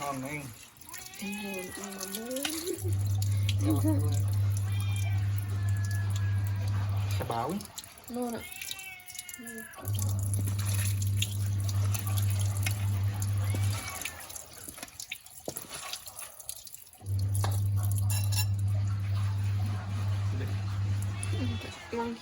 Ngon anh. Sabaw. No na. Lang.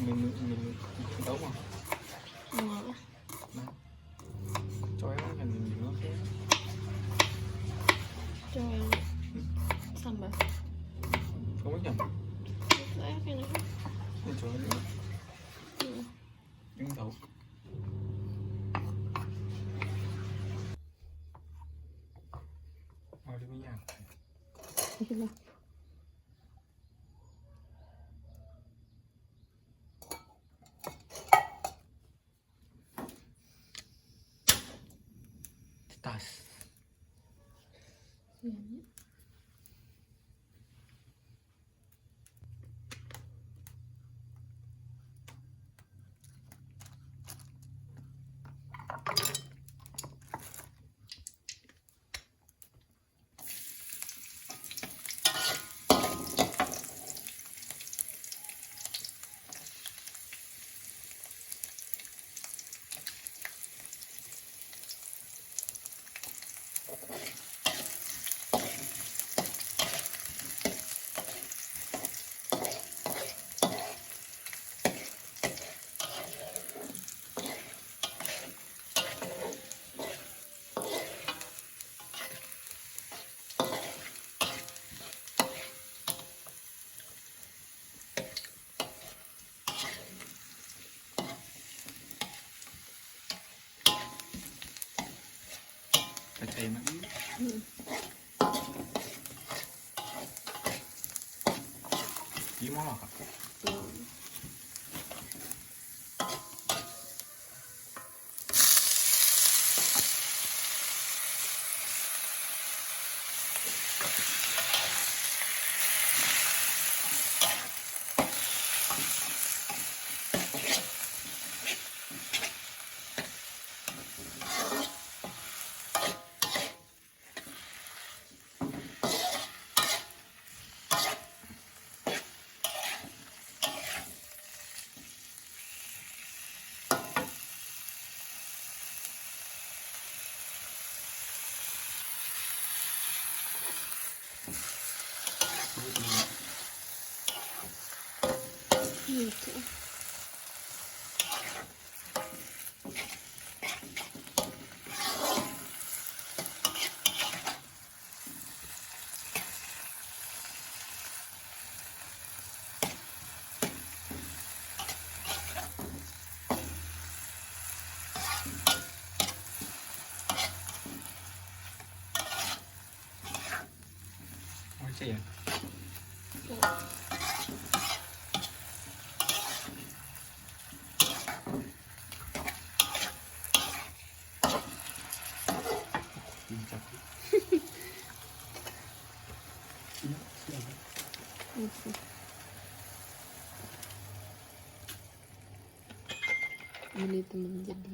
Mình đấu mà. Ngon. Cho em là mình nó thế. Cho em sambal. Không biết nhỉ? Itu enak. Cho em. Nhưng đấu. Mau đi với nhà. Tas. Cái mà. Ý món hả? Gitu. Masih ya? Ini teman jadi.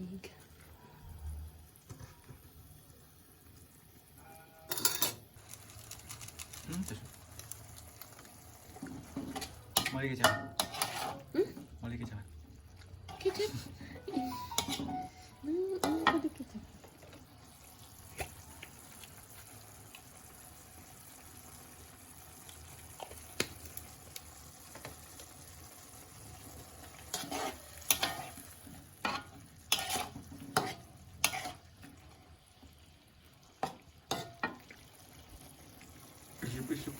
됐어. 머리 계좌. 응? 머리 계좌. Kecap. Ada kecap. Isu.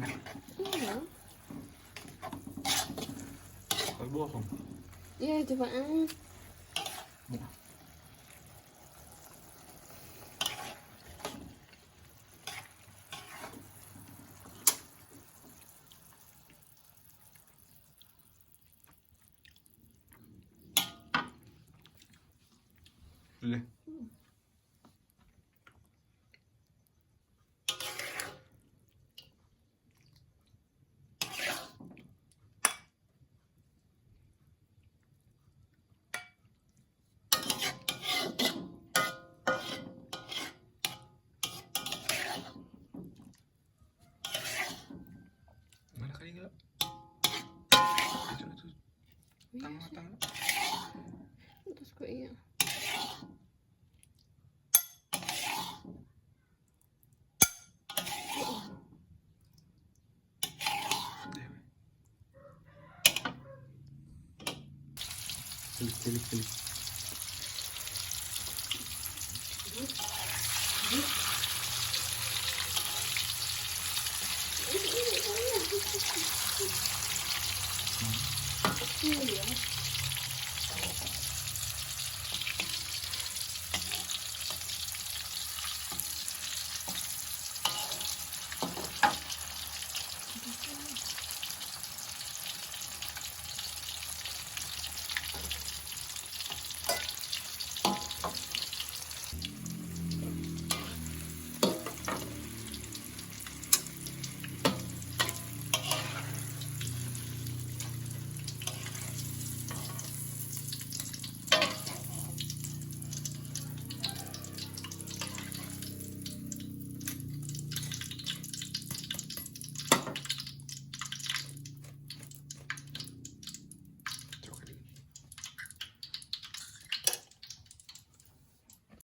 Enak. Iya. Kalau bohong. Iya, coba ah. Bohong. Udah. Mana kali enggak? Itu itu. Tangga tangga. Terus kok iya. Dewe. Klik klik klik.